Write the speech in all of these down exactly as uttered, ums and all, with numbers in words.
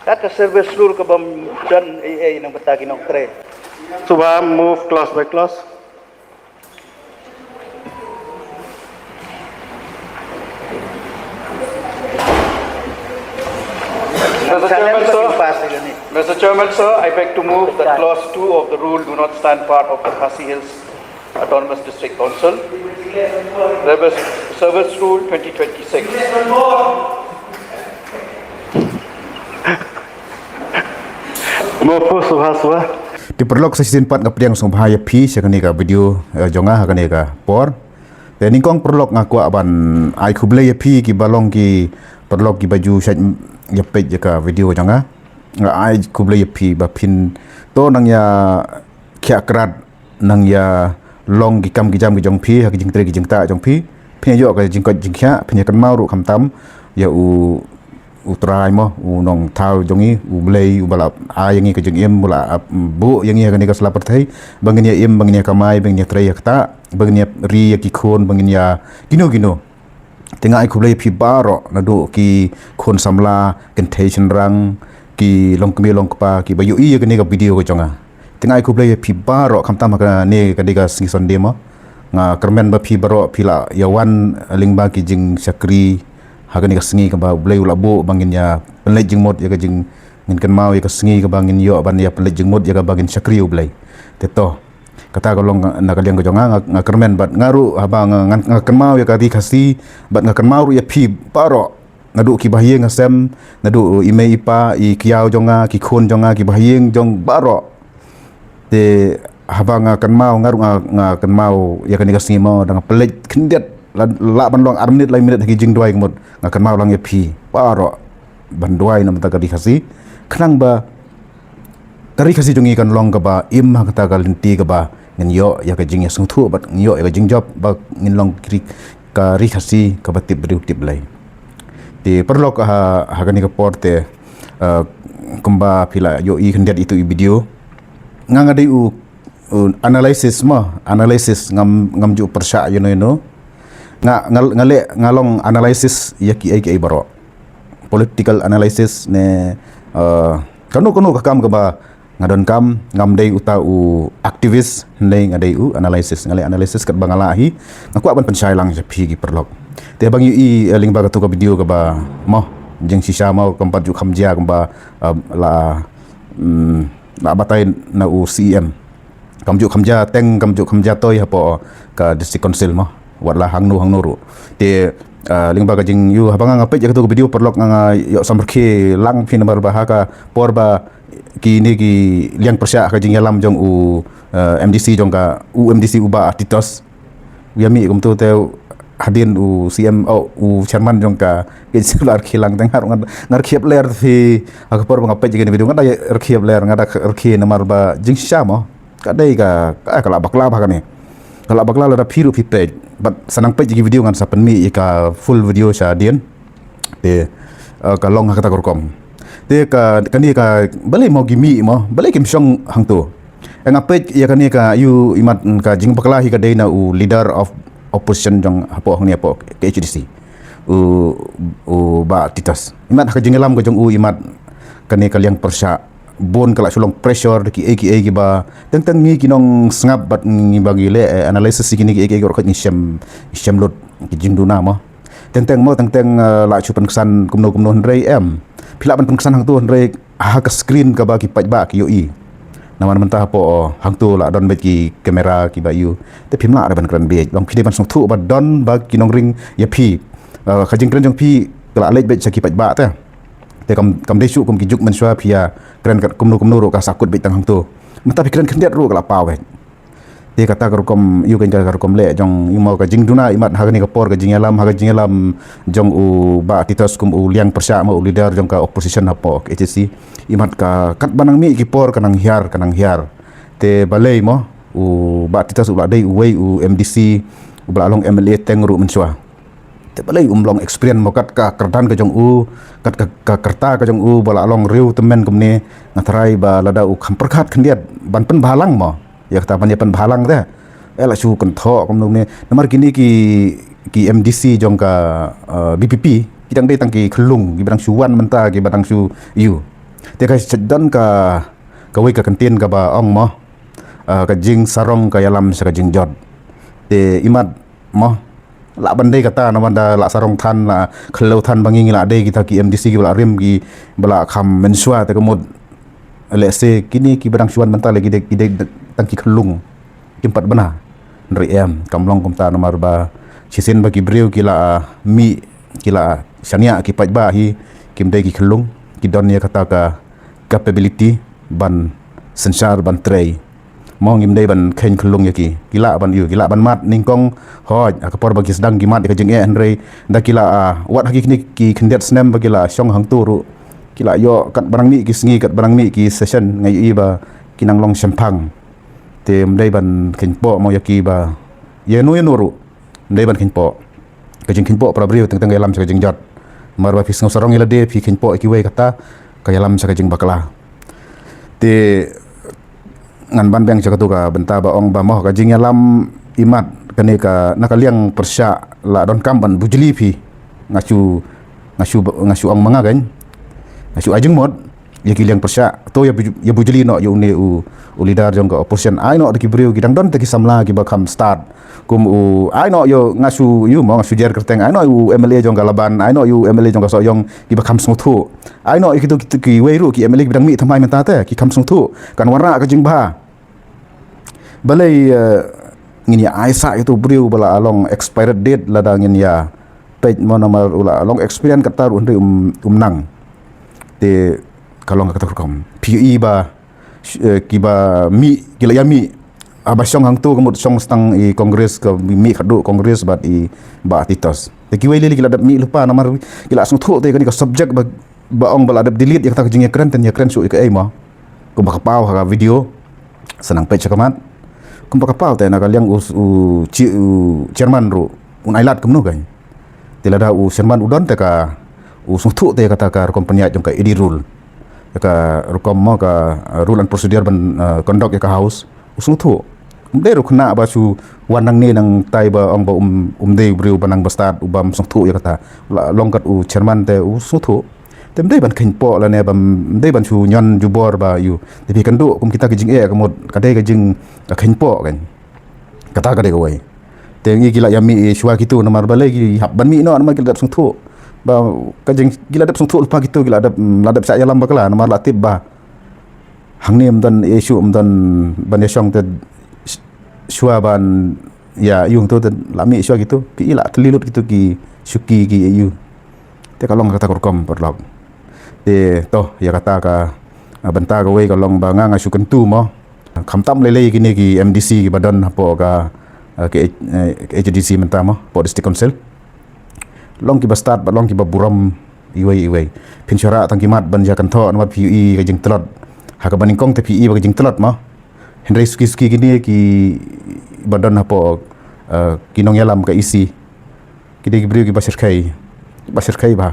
Kat ka service rule ka bym don ei ei nang bynta ki nongtrei. Sngewbha move clause by clause. Mister Chairman, sir, Mister Chairman, sir, I beg to move that clause two of the rule do not stand part of the Khasi Hills Autonomous District Council. Service, Service Rule twenty twenty-six. Mo pho, sngewbha, sngewbha. Te paralok, sa shisien pat nga pdiang sngewbha ïa phi sha kane ka video, eh, jong nga ha kane ka por. Te nyngkong paralok, nga kwah ban ai khublei ïa phi kiba long ki paralok kiba ju shait ïa peit ïa ka video jong nga. Nga ai khublei ïa phi ba phin to nang ïa khiah krad, nang ïa long ki kam ki jam ki jong phi ha ki jingtrei ki jingktah jong phi. Phin ïa ïoh ka jingkoit jingkhiah, phin ïa kynmaw ruh khamtam ïa u, u Trai mo, u Nongthaw jong ngi, u Blei uba la ai ïa ngi ka jingim, u la ap, buh ïa ngi ha kane ka sla pyrthei ba ngin ïa im, ba ngin ïa kamai, ba ngin ïa trei ïa ktah, ba ngin ïa ri ïa ki khun, ba ngin ïa kino kino. Te nga ai khublei ïa phi baroh, naduh ki khun samla, kynthei shynrang, ki longkmie longkpa kiba ïohi ïa kane ka video ka jong nga. Te nga ai khublei ïa phi baroh khamtam ha kane ka dei ka sngi Sunday mo. Nga kyrmen ba phi baroh phi la ïa wan lyngba ki jingshakri ha kane ka sngi kaba U Blei u la buh ba ngin ïa pynleit jingmut ïa ka jing, ngin kynmaw ïa ka sngi kaba ngin ïoh ban ïa pynleit jingmut ïa kaba ngin shakri U Blei. Te to, kata ka long na ka liang ka jong nga, nga, nga kyrmen bad nga ruh haba nga, nga, nga kynmaw ïa ka Ri Khasi bad nga kynmaw ruh ïa phi baroh, naduh kiba ha ïing ha sem, naduh i mei i pa, i kiaw jong nga, ki khun jong nga, kiba ha ïing jong baroh. Te haba nga kynmaw, nga ruh nga, nga kynmaw ïa kane ka sngi mo, da nga pynleit khyndiat, lah, lah ban long ar minit lai minit ha ki jingduwai ka mut, nga kynmaw lang ïa phi baroh ban duwai na bynta ka Ri Khasi, khnang ba ka Ri Khasi jong ngi kan long kaba im ha kata ka lynti kaba ngin ïoh ïa ka jingïasngewthuh bad ngin ïoh ïa ka jingjop ba ngin long ki ri, ka Ri Khasi kaba tip briew tip Blei. Te paralok, ha, ha kane ka por te, eh, kumba phi la ïohi khyndiat ïa itu i video, nga, nga dei u, u analysis mo, analysis, ngam, ngam ju pyrshah ïano ïano. Nga, nga, nga leh, nga long analysis ïa kiei kiei baroh. Political analysis ne, eh, kano kano ka kam kaba nga donkam, ngam dei uta u activist, hynrei nga dei u analysis, nga leh analysis katba nga lah hi. Nga kwah ban pynshai lang sha phi ki paralok. Te haba ngi ïohi, eh, lyngba katu ka video kaba mo, jingshisha mo, kam pat ju kham jia kumba, eh, la, mm, la batai na u C E M. Kam ju kham jia teng, kam ju kham jia toi hapoh ka District Council mo, wat la hangno hangno ruh. Te, ah, lyngba ka jing, ïoh, haba nga, nga peit ïa katu ka video paralok, nga, nga ïoh samrkhie lang phi namar ba ha ka por ba kine ki liang pyrshah ka jingïalam jong u, eh, M D C jong ka, u M D C u Bah Titos. Ïa mih kumtu te hadien u C M, oh, u chairman jong ka, ka jingla rkhie lang teng, nga, nga rkhie ler phi ha ka por ba nga peit ïa kane video, nga da rkhie ler, nga da rkhie namar ba jingshisha mo. Ka dei ka, ka, ka la bakla ba kane. Ka la bakla lada phi ruh phi peit. Bad sa nang peit ïa ki video ngan sa pynmih ïa ka full video sha dien. Te, eh, ka long ha kata ka rukom. Te ka, kane ka, balei mo ki mih mo, balei kim shong hangto. Eh, nga peit ïa kane ka, ïoh, imat ka jingbakla hi ka dei na u leader of opposition jong hapoh hangne hapoh K H A D C. U, u Bah Titos. Imat ha ka jingïalam ka jong u, imat kane ka liang pyrshah bun ka la shu long pressure da kiei kiei kiba teng teng ngi ki nongsngap bad ngi ba ngi leh, eh, analysis ïa kine kiei kiei kiba ruh ngi shem, shem lut ki jingduna mo. Teng teng mo, teng teng, eh, la shu pynksan kumno kumno hynrei em. Phi lah ban pynksan hangto hynrei ha ka screen kaba ki paidbah ki ïohi. Namar mynta hapoh, oh, hangto la don beit ki kamera kiba ïoh. Te phim lah ruh ban kren beit. Long phi dei ban sngewthuh ba don ba ki nongring ïa phi. Eh, ka jingkren jong phi ka la leit beit sha ki paidbah te. Te kam, kam dei shuh kum ki juk mynshuwa phi ïa kren kat kumno kumno ruh ka sa kut beit tang hangto. Mynta phi kren khyndiat ruh ka la paw beit. Te kata ka rukom, ïoh, kane ka rukom leh jong, ïoh, mo, ka jingduna imat ha kane ka por ka jingïalam, ha ka jingïalam jong u Bah Titos kum u liang pyrshah mo, u leader jong ka opposition hapoh K H A D C. Imat ka katba nang mih ki por ka nang hiar, ka nang hiar. Te balei mo, u Bah Titos u la dei uwei u M D C uba la long M L A teng ruh mynshuwa. Te balei um long experience mo, kat ka kyrdan ka jong u, kat ka, ka kyrta ka jong u ba la long riew tymmen kumne. Nga tharai ba lada u kham pyrkhat khyndiat ban pynbhalang mo, ïa kata ban ïa pynbhalang te, eh, la shu kynthoh kumno kumne. Namar kine ki, ki M D C jong ka, eh, V P P ki dang dei tang ki khyllung kiba dang shu wan mynta, kiba dang shu ïoh. Te ka sdang ka, kawei ka kyntien kaba ong mo, ah, ka jingsarong ka ïalam sha ka jingjot. Te imat mo, lah ban dei kata namar da lah sarong than, lah khyllew than ba ngi ngi lah dei kita ki M D C kiba lah rim kiba lah kham mynshuwa, te ka mut lehse kine kiba dang shu wan mynta lei ki dei, ki dei tang ki khyllung, kim pat bna. Hynrei em, kam long kumta namar ba shisien ba ki briew ki lah mih, ki lah shaniah ki paidbah hi, kim dei ki khyllung, ki don ïa kata ka capability ban synshar ban trei. Mo, ngim dei ban kheiñ khyllung ïa ki. Ki lah ban ïoh, ki lah ban mad nyngkong, hooid, ha ka por ba ki sdang ki mad ïa ka jingeh, hynrei da ki lah, ah, wat ha kine ki khyndiat snem ba ki lah shong hangto ruh, ki lah ïoh katba nang mih ki sngi, katba nang mih ki session, nga ïohi ba ki nang long shemphang. Te ym dei ban kheiñpoh mo ïa ki ba ïa no ïa no ruh. Ym dei ban kheiñpoh. Ka jingkheiñpoh para briew teng teng ka ïalam sha ka jingjot. Namar ba phi sngew sarong ïa lade, phi kheiñpoh ïa kiwei, kata ka ïalam sha ka jingbakla. Te ngan ban biang sha katu ka bynta ba ong ba mo, ka jingïalam imat kane ka, na ka liang pyrshah lah donkam ban bujli phi. Nga shu, nga shu, nga shu ong ma nga kan, nga shu ai jingmut ïa ki liang pyrshah. To ïa buj-, ïa bujli noh ïa une u, u leader jong ka opposition. Ai noh da ki briew ki dang don te ki samla kiba kham stad. Kum u, ai noh ïa, nga shu ïa mo, nga shu jer kyrteng, ai noh u M L A jong ka Laban, ai noh u M L A jong ka Sohiong kiba kham sngewthuh. Ai noh ïa kitu, kitu kiwei ruh ki M L A kiba dang mih thymmai mynta te ki kham sngewthuh. Kan wanrah ka jingbha. Balei, eh, ngin ïa ai sah ïa utu u briew ba la long expired date lada ngin ïa peit mo, namar u la long experience kata ruh hynrei um, um nang. Te ka long kata rukom. Phi ïohi ba, eh, kiba mih, ki la ïa mih. Haba shong hangto ka mut shong tang i Congress, ka mih khadduh Congress bad i Bah Titos. Te kiwei lei lei ki la dep mih lypa namar ki la sngewthuh te kane ka subject ba, ba ong ba la dep delete ïa kata ka jingïakren, te ïakren shuh ïa kaei mo. Kumba ka paw ha ka video, sa nang peit sha khmat. Kumba ka paw te na ka liang u, u chi-, u chairman ruh un ailad kumno kan. Te lada u chairman u don te ka, u sngewthuh te kata ka rukom pynïaid jong ka A D rule. Ka rukom mo ka, uh, rule and procedure ban, uh, conduct ïa ka house. U sngewthuh. Ym dei ruh khynnah ba shu wan nangne nangtai ba ong ba um, um dei u briew ba nang ba stad uba ym sngewthuh ïa kata. La long kat u chairman te u sngewthuh. Te ym dei ban kheiñpoh lane ba ym dei ban shu ñion jubor ba ïoh. Te phi kynduh kum kita ki jingeh ka mut ka dei ka jing, ka kheiñpoh kan. Kata ka dei kawei. Te ngi ki la ïa mih shuwa kitu namar balei ki hap ban mih noh namar ki la dep sngewthuh. Ba ka jing, ki la dep sngewthuh lypa kitu, ki la dep, la dep shah ïalam bakla namar la tip ba hangne ym don issue, ym don ban ïashong te shuwa ban ïa ïung tu te la mih shuwa kitu. Ki i la tylli lut kitu ki shuki ki ïa ïu. Te ka long kata ka rukom paralok. Te to ïa kata ka, ah, bynta kawei ka long ba nga nga shu kyntu mo. Khamtam lei lei kine ki M D C kiba don hapoh ka, ah, ka, eh, ka H D C mynta mo, hapoh District Council. Long kiba stad bad long kiba burom iwei iwei. Phin shu rah tang ki mat ban ïa kynthoh namar phi ïohi ka jingtlot. Ha kaba nyngkong te phi ïohi ba ka jingtlot mo. Hynrei suki suki kine kiba don hapoh, eh, ki nongïalam ka E C. Ki dei ki briew kiba shyrkhei. Kiba shyrkhei bha.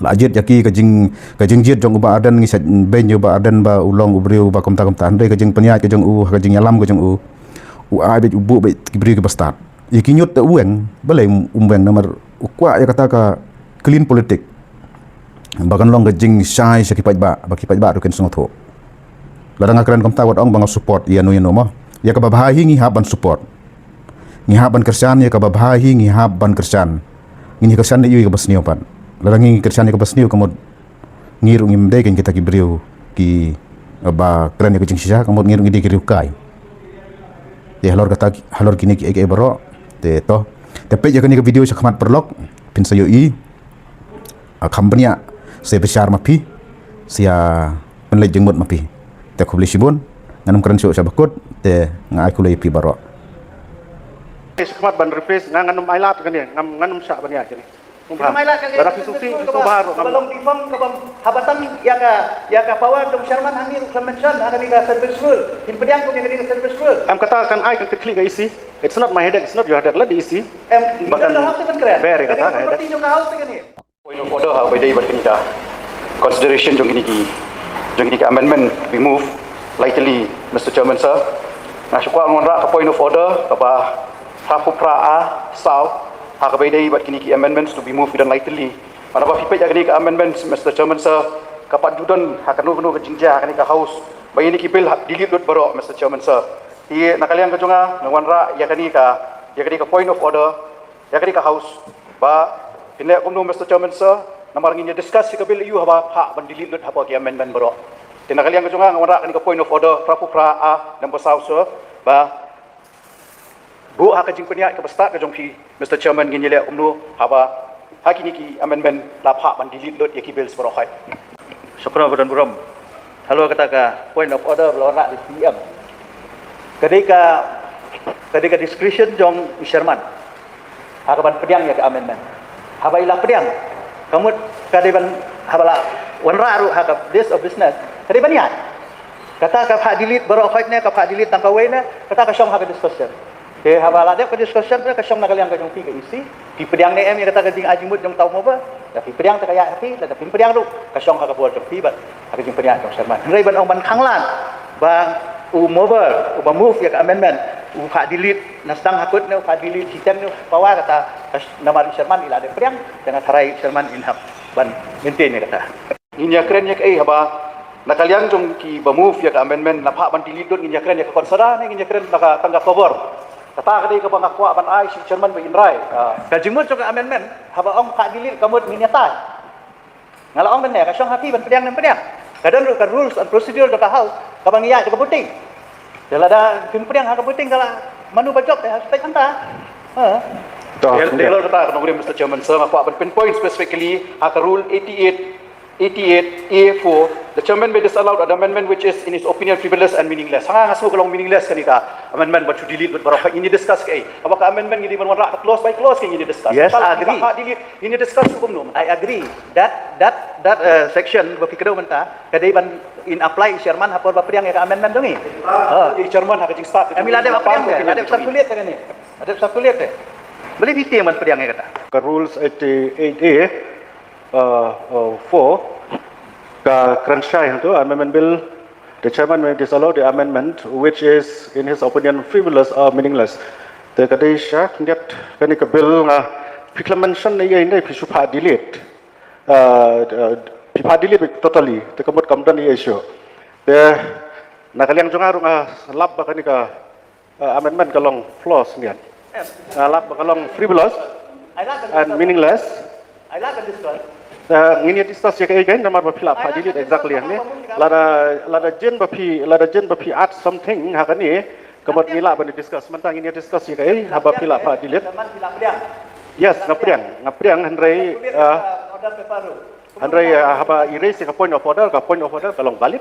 La jied ïa ki ka jing, ka jingjied jong u Bah Ardent ngi shait beiñ ïa u Bah Ardent ba u long u briew ba kumta kumta. Hynrei ka jingpynïaid ka jong u, ka jingïalam ka jong u, u ai beit, u buh beit ki briew kiba stad. Ïa ki ñiut te u weng, balei um, um weng namar u kwah ïa kata ka clean politic. Ba kan long ka jingshai sha ki paidbah, ba ki paidbah ruh kin sngewthuh. Lada nga kren kumta wat ong ba nga support ïa no ïa no mo. Ïa kaba bha hi ngi hap ban support. Ngi hap ban kyrshan, ïa kaba bha hi ngi hap ban kyrshan. Ngin ïa kyrshan ïa u ïa kaba sniew pat. Lada ngi kyrshan ïa kaba sniew ka mut ngi ruh ngim dei kein kita ki briew kiba kren ïa ka jingshisha, ka mut ngi ruh ngi dei ki riewkai. Te halor kata, halor kine kiei kiei baroh. Te to. Te peit ïa kane ka video sha khmat paralok. Phin sa ïohi. Ah, kham bniah, sa bishar ma phi, sa pynleit jingmut ma phi. Te khublei shibun, ngan ym kren shuh sha ba kut, te nga ai khublei ïa phi baroh. Te sha khmat ban rephrase, nga ngan ym ailad kane, ngan, ngan ym shah ban ïa kane. Ym bha. Lada phi sngewsih, phi sngewbha ruh, ngan ym. Ba long defunct kaba haba tang ïa ka, ïa ka power jong chairman hangne ruh khlem mention ha kane ka service rule. Phin pdiang kum ïa kane ka service rule. Em, kata kan ai ka kyrkieh ka E C. It's not my headache, it's not your headache. Let the E C. Em, but kan very kata ka headache. Point of order ha kaba ïadei bad kane ka consideration jong kine ki, jong kine ki amendment to be moved. Lai tylli, Mister Chairman Sir, nga shu kwah ngan wanrah ka point of order kaba hynriewphew phra A saw ha kaba ïadei bad kine ki amendments to be moved, ki don lai tylli. Bad haba phi peit ïa kane ka amendments, Mister Chairman Sir, Ka pat ju don ha kano kano ka jingjia ha kane ka House ba ïa kine ki bill hap delete lut baroh, Mister Chairman Sir. Te na ka liang ka jong nga, nga wanrah ïa kane ka, ïa kane ka point of order ïa kane ka House ba phin leh kumno, Mister Chairman Sir, namar ngin ïa discuss ïa ka bill aiu haba phah ban delete lut hapoh ki amendment baroh. Te na ka liang ka jong nga, nga wanrah kane ka point of order, phra phew phra A, number saw, Sir, ba buh ha ka jingpynïaid kaba stad ka jong phi, Mister Chairman, ngin ïa leh kumno haba ha kine ki amendment la phah ban delete lut ïa ki bills baroh khoit. Shukran ba don burom. Halor kata ka point of order ba la wanrah da i P M, ka dei ka, ka dei ka discretion jong i chairman ha ka ban pdiang ïa ka amendment. Haba i la pdiang, ka mut ka dei ban, haba la wanrah ruh ha ka list of business, ka dei ban ïaid. Kata ka phah delete baroh khoit ne ka phah delete tang kawei ne, kata ka shong ha ka discussion. Te haba la dep ka discussion te ka shong na ka liang ka jong phi ka E C, phi pdiang ne em ïa kata ka jingai jingmut jong uta u mover. Lada phi pdiang te ka ïaid ha phi, lada phim pdiang ruh ka shong ha ka bor jong phi bad ha ka jingpynïaid jong chairman. Hynrei ban ong ban khanglad ba u mover uba move ïa ka amendment u phah delete, na sdang ha kut ne u phah delete, shiteng ne u phah pawa, kata ka sh-, namar i chairman i la dep pdiang, te nga tharai i chairman in hap ban maintain ïa kata. Ngin ïa kren ïa kaei haba na ka liang jong kiba move ïa ka amendment la phah ban delete lut, ngin ïa kren ïa ka kot sada ne ngin ïa kren na ka tang ka cover? Kata ka dei kaba nga kwah ban ai sha i chairman ba in rai. Ah, ka jingmut jong ka amendment haba ong phah delete ka mut ngin ïa tai. Nga la ong mynne ka shong ha phi ban pdiang ne em pdiang. Ka don ruh ka rules and procedure jong ka House kaba ngi ïaid da ka voting. Te lada phim pdiang ha ka voting, ka la mano ba jop te ha stage hangta. Ha. Te, te halor kata ka nongrim, Mister Chairman Sir, nga kwah ban pinpoint specifically ha ka rule eighty-eight, eighty-eight A four, the chairman may disallow an amendment which is in his opinion frivolous and meaningless. Hangta nga sngew ka long meaningless kane ka amendment ba shu delete lut baroh, ngin ïa discuss kaei? Haba ka amendment ngi dei ban wanrah clause by clause, ngin ïa discuss. Yes, I agree. Delete, ngin ïa discuss kumno? I agree that, that, that, uh, section ba phi kdew mynta ka dei ban in apply i chairman ha por ba pdiang ïa ka amendment jong ngi. Ah, i chairman ha ka jingstad. Em, i la dep pdiang te, la dep circulate te kane. La dep circulate te. Balei phi tieng ban pdiang ïa kata? Ka rules eighty-eight A, uh, uh, four, ka kren shai hangto, amendment bill, the chairman may disallow the amendment which is in his opinion frivolous or meaningless. Te ka dei sha khyndiat kane ka bill nga, phi khlem mention ne ïa ne phi shu phah delete. Uh, uh, phi phah delete totally, te ka mut kam don issue. Te na ka liang jong nga ruh nga lap ba kane ka, uh, amendment ka long flaws ngian. Nga lap ba ka long frivolous and meaningless. Uh, ngin ïa discuss ïa kaei kein namar ba phi la phah delete exactly hangne. Lada, lada jin ba phi, lada jin ba phi add something ha kane, ka mut ngi lah ban discuss. Mynta ngin ïa discuss ïa kaei haba phi la phah delete. Yes, nga pdiang, nga pdiang, hynrei, uh, hynrei, uh, haba i raise ïa ka point of order, ka point of order ka long valid.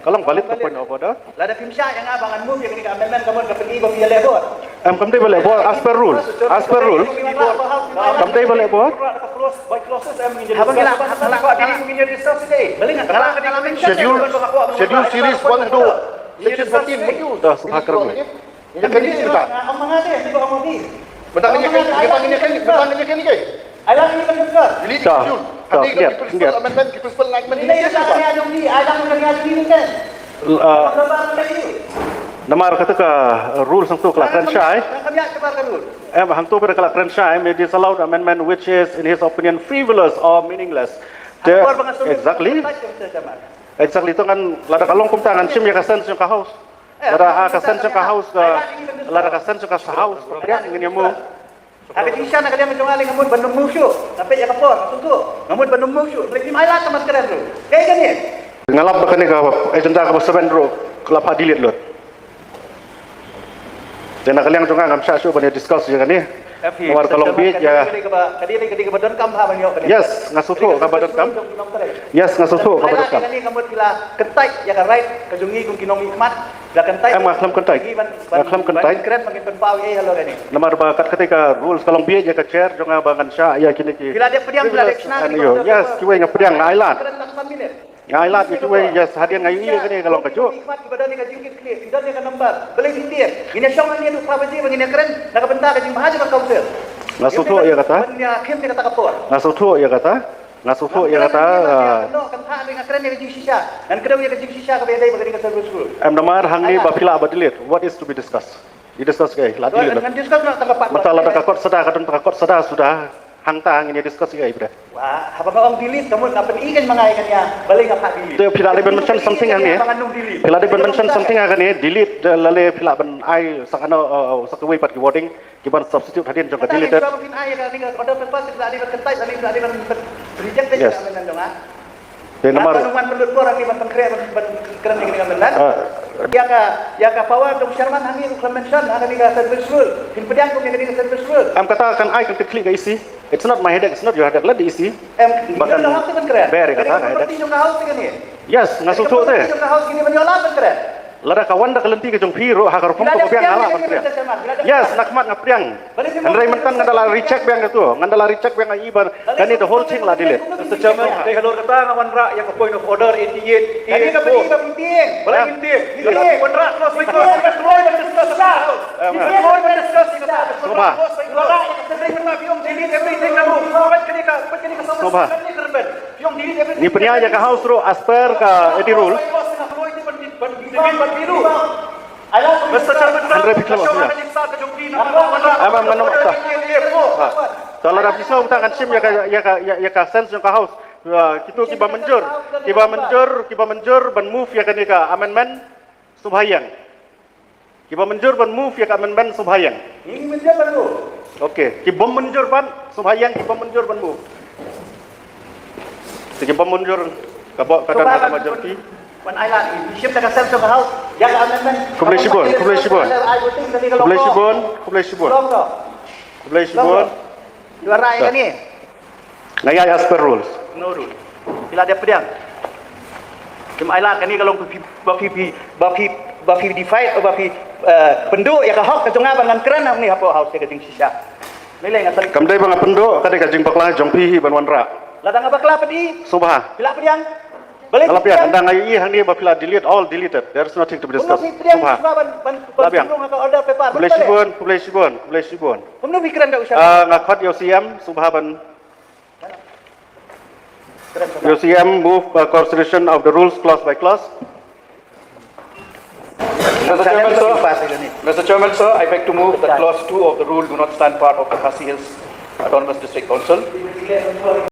Ka long valid ka point of order. Lada phim shah ïa nga ba ngan move ïa kane ka amendment, ka mut ka pyni ba phi ïaleh bor. Em, kam dei ba leh bor, as per rule, as per rule. Kam dei ba leh bor. Haba ngi la, haba ngi la, schedule, schedule series one to section fourteen. Dah, sepakat. Ïa kane mynta. Mynta ngin ïa kane, mynta ngin ïa kane, mynta ngin ïa kane ke? Ai lang ngin ïa kane. Delete schedule. Hangne ka principal amendment, ka principal enactment. Ai lang ngin ïa kane. Namar kata ka rules hangto ka la kren shai. Em, hangto ba ka la kren shai, may disallow the amendment which is in his opinion frivolous or meaningless. Exactly. Exactly, to ngan, lada ka long kumta ngan shim ïa ka sense jong ka House. Lada ha ka sense jong ka House, ka, lada ka sense jong ka House, ka pdiang, ngin ïa move. Ha ka jingshisha na ka liang jong nga lei nga mut ban ym move shuh. Nga peit ïa ka por, nga sngewthuh. Nga mut ban ym move shuh. Hynrei phim ai lad ka ban kren ruh. Kaei kane? Nga lap ba kane ka agenda kaba seven ruh ka la phah delete lut. Te na ka liang jong nga ngam shah shuh ban ïa discuss ïa kane. Namar ka long bieit ïa. Yes, nga sngewthuh kaba donkam. Yes, nga sngewthuh kaba donkam. Em, nga khlem kyntait. Nga khlem kyntait. Namar ba kat kata ka rules ka long bieit ïa ka chair jong nga ba ngan shah ïa kine ki. Yes, kiwei nga pdiang, nga ai lad. Nga ai lad ïa kiwei, yes, hadien nga ïohi ïa kane ka long kajuh. Nga sngewthuh ïa kata. Nga sngewthuh ïa kata. Nga sngewthuh ïa kata. Em, namar hangne ba phi lah ba delete, what is to be discussed? I discuss kaei, lah delete. Mynta lada ka kot sada, ka don ka kot sada suda. Hangta ngin ïa discuss ïa i bret. Wah, haba nga ong delete, kamu nga pyn-i kan ma nga ïa kane ïa. Balei nga phah delete? Te phi la dei ban mention something hangne. Phi la dei ban mention something hangne, delete, eh, lane phi la ban ai sa kano, eh, sa kawei pat ki wording, ki ban substitute hadien jong ka delete. Phi la dei ban ai ïa kane ka order paper, phi la dei ban kyntait, phi la dei ban reject. Yes. Te namar wan ban lut bor hangne ban pynkhreh ban, ban kren ïa kane ka amendment. Ah. Ïa ka, ïa ka power jong chairman hangne ruh ka mention ha kane ka service rule. Phin pdiang kum ïa kane ka service rule. Em, kata kan ai kan kit khlieh ka E C. It's not my headache, it's not your headache. Let the E C. Em, ba kan ber ïa kata ka headache. Yes, nga sngewthuh te. Lada ka wan da ka lynti ka jong phi ruh ha ka rukom kaba biang nga lah ban pdiang. Yes, na khmat nga pdiang. Hynrei mynta ngan da la recheck biang katu, ngan da la recheck biang ïa i ba kane the whole thing la delete. Mister Chairman, dei halor kata nga wanrah ïa ka point of order eighty-eight. Kane ka bynta ba phi tieng. Balei ngin tieng? Ngin wanrah clause by clause. Ngin discuss. Ngin discuss. Sngewbha. Ngin wanrah ïa ka sentence ba phi ong delete everything na ruh. Kane ka, kane ka Sngewbha. Ngi pynïaid ïa ka House ruh as per ka A D rule. Hynrei phi khlem ïa. Am, am, ngan ong ta. Ha. To lada phi sngew ta ngan shim ïa ka, ïa ka, ïa, ïa ka sense jong ka House. Ïa, kito kiba mynjur, kiba mynjur, kiba mynjur ban move ïa kane ka amendment. Sngewbha ïeng. Kiba mynjur ban move ïa ka amendment sngewbha ïeng. Ngi mynjur ban move. Okay, kiba mynjur ban, sngewbha ïeng kiba mynjur ban move. Te kiba mynjur ka bok ka don ha ka majority. Ban ai lad, ngi shim da ka sense of the House ïa ka amendment. Khublei shibun, khublei shibun. Khublei shibun, khublei shibun. Khublei shibun. Ïa rai kane. Nga ïaid as per rules. No rule. Phi la dep pdiang. Kim ai lad kane ka long ba phi, ba phi, ba phi, ba phi defy, ba phi, eh, pynduh ïa ka hok ka jong nga ba ngan kren hangne hapoh House ïa ka jingshisha. Lei lei nga sali. Kam dei ba nga pynduh, ka dei ka jingbakla jong phi hi ban wanrah. Lada nga bakla phi. Sngewbha. Phi la pdiang. Balei nga la pdiang, ynda nga ïohi hangne ba phi la delete, all deleted. There is nothing to be discussed. Sngewbha. Ban, ban, ban sngewbha. Khublei shibun, khublei shibun, khublei shibun. Kumno phi kren da u Sharma? Ah, nga khot ïa u C M, sngewbha ban. Ïa u C M move, uh, consideration of the rules clause by clause. Mister Chairman, sir, Mister Chairman, sir, I beg to move that clause two of the rule do not stand part of the Khasi Hills Autonomous District Council.